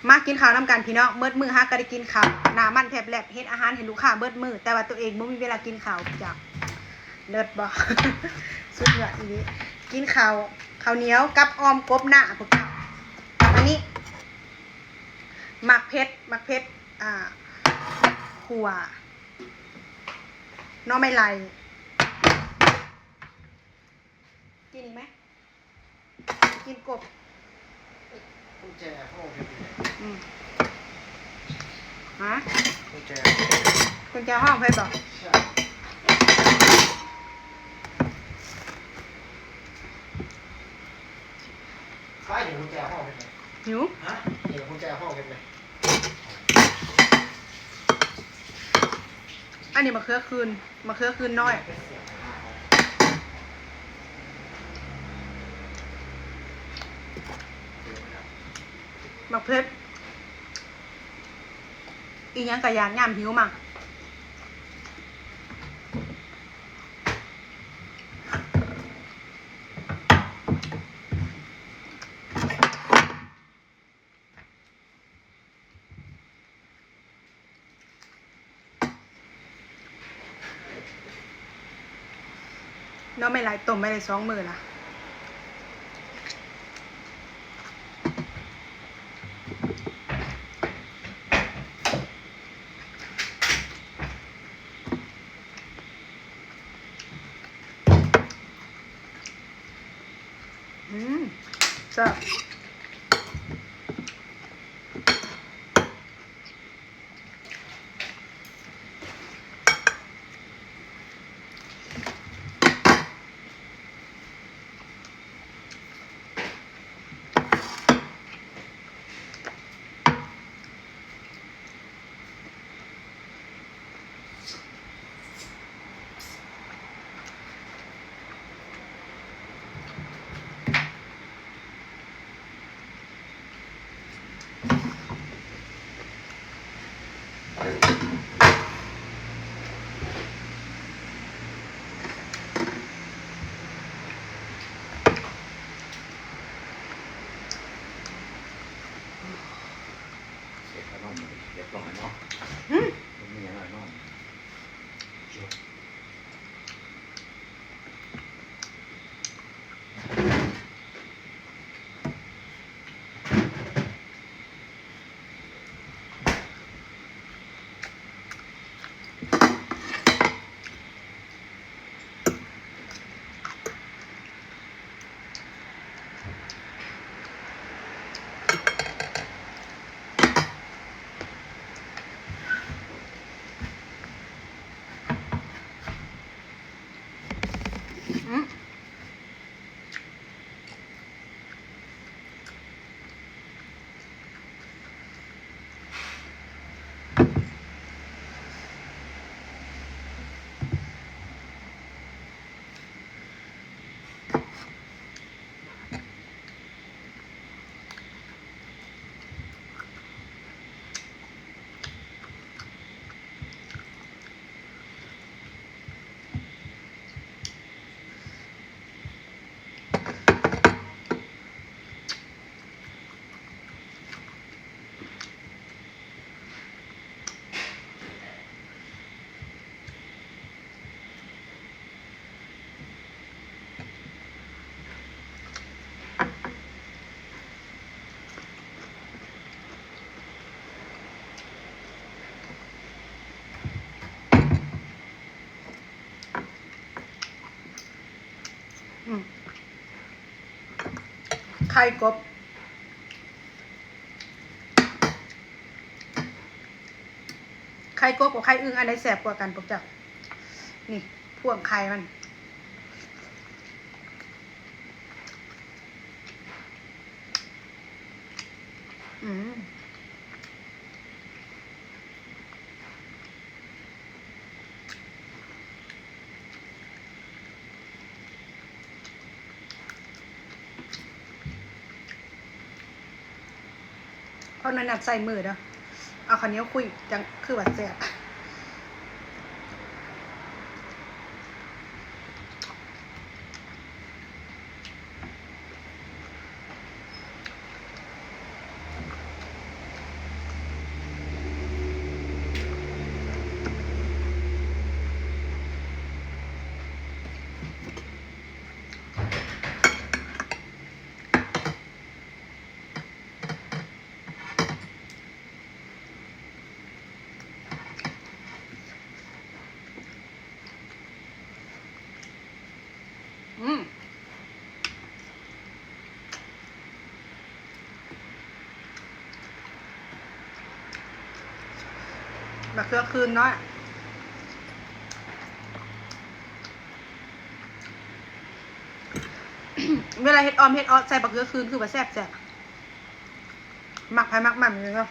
ມາກິນເຂົ້ານຳກັນພີ່ນ້ອງ, ເໝິດມື້ຫາກໍໄດ້ກິນເຂົ້າ, ໜ້າມັນແທບແລັບ, ເຮັດອາຫານໃຫ້ລູກຄ້າເບິດມື້, ແຕ່ວ່າຕົວເອງບໍ່ມີເວລາກິນເຂົ້າ. ເຈົ້າ ເລີດບໍ່? ສຸດຍອດອີ່ຫຼີ. ກິນເຂົ້າ ເຂົ້າໜຽວກັບອ່ອມກົບໜ້າພວກເຈົ້າ. ອັນນີ້ໝາກເຜັດ, ໝາກເຜັດ ອ່າ ຂົ້ວໜໍ່ໄມ້ໄລ່. ກິນອີກໄໝ? ກິນກົບ. ກຸນແຈຫ້ອງເຮັດຢູ່ໃດ? ອືມ. ຮະ? ກຸນແຈ ກຸນແຈຫ້ອງເຮັດບໍ່? ໃຊ່. ປ້າ ເຫັນກຸນແຈຫ້ອງເຮັດໃດ? ຫິວ? ຮະ? ເຫັນກຸນແຈຫ້ອງເຮັດໃດ? ອັນນີ້ມະເຂືອຄືນ, ມະເຂືອຄືນນ້ອຍ. ໝາກເຜັດ ອີ່ຫຍັງກະຢາກ ຍາມຫິວມາ. ໜໍ່ໄມ້ໄລ່ຕົ້ມໄວ້ໄດ້ສອງມື້ລະ. ອືມ ແຊບ. ເສັດຂະໜົມຮຽບຮ້ອຍເນາະ. ຫືມ? ບໍ່ມີຫຍັງແລ້ວເນາະ. ອືມ. ອືມ ໄຂ່ກົບ ໄຂ່ກົບກັບໄຂ່ອຶ່ງ ອັນໃດແຊບກວ່າກັນພວກເຈົ້າ? ນີ້ ພວງໄຂ່ມັນ. ອືມ. ຂໍອະນຸຍາດໃສ່ມືເດີ ເອົາເຂົ້າໜຽວຄຸຍ ຈັ່ງຄືວ່າແຊບ. ອ ບັກເຂືອຂືນເນາະ ເວລາເຮັດອ່ອມເຮັດເອາະໃສ່ບັກເຂືອຂືນ ຄືວ່າແຊບໆ ມັກໃຜມັກມັນເນາະ.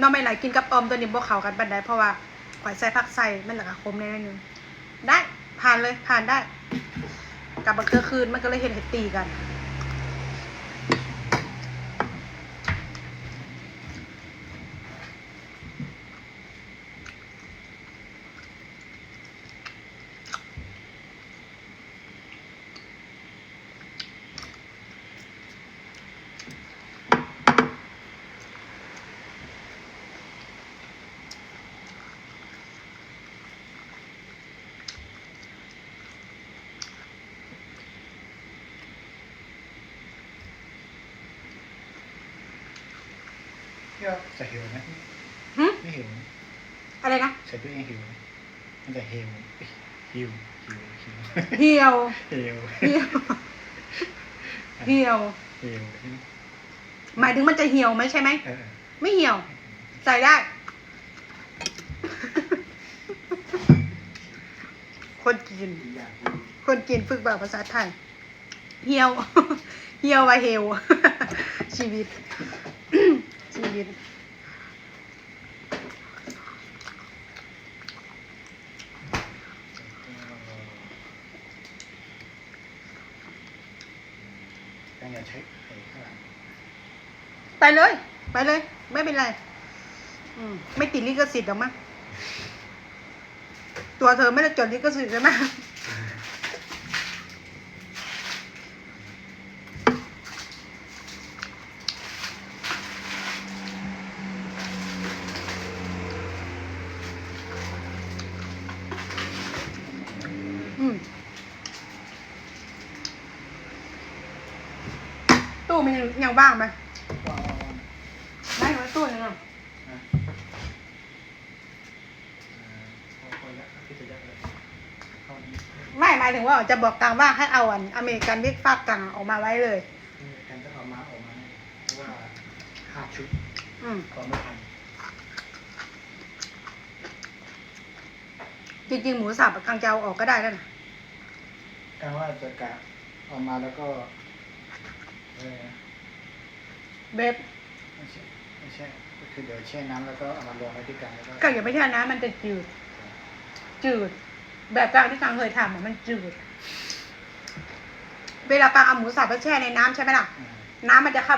ໜໍ່ໄມ້ໄຫຼກິນກັບອ່ອມຕົວນີ້ບໍ່ເຂົ້າກັນປານໃດ ເພາະວ່າຂ້ອຍໃສ່ຜັກໃສ່ ມັນລະກະຂົມແດ່ໜ້ອຍໜຶ່ງ. ໄດ້ ຜ່ານເລີຍ ຜ່ານໄດ້ ກັບບັກເຂືອຂືນ ມັນກໍເລີຍເຮັດໃຫ້ຕີກັນ. จะหิวไหม หึ ไม่หิวนะ อะไรนะ ใส่ตู้เย็นหิวไหม มันจะเหี่ยว หิว หิว หิว เหี่ยว เหี่ยว เหี่ยว เหี่ยว เหี่ยวใช่ไหม หมายถึงมันจะเหี่ยวไหม ใช่ไหม เออ ไม่เหี่ยว ใส่ได้ คนจีน คนจีนฝึกเว้าภาษาไทย เหี่ยว เหี่ยวว่าเหี่ยว ชีวิต ชีวิต ไปเลย ไปเลย ไม่เป็นไร อืม ไม่ติดลิขสิทธิ์หรอกมั้ง ตัวเธอไม่ได้จดลิขสิทธิ์ใช่ไหม อืม ตู้มียังว่างไหม ว่างๆๆ ไม่ ไว้ตู้นึงอะ อ่ะ ไม่ หมายถึงว่าจะบอกกางว่าให้เอาอันอเมริกันเบรคฟาสต์กางออกมาไว้เลย อเมริกันต้องเอามา ออกมาให้ เพราะว่าขาดชุด อืม กองไม่ทัน จริงๆ หมูสับกางจะเอาออกก็ได้นั่นน่ะ กางว่าจะกะเอามาแล้วก็ อะไรนะ เบรค ไม่ใช่ ไม่ใช่ ก็คือเดี๋ยวแช่น้ำแล้วก็เอามารวมไว้ที่กัน แล้วก็ กางอย่าไปแช่น้ำ มันจะจืด จืด แบบกางที่กางเคยทำอะ มันจืด เวลากางเอาหมูสับไปแช่ในน้ำใช่ไหมล่ะ อืม น้ำมันจะเข้า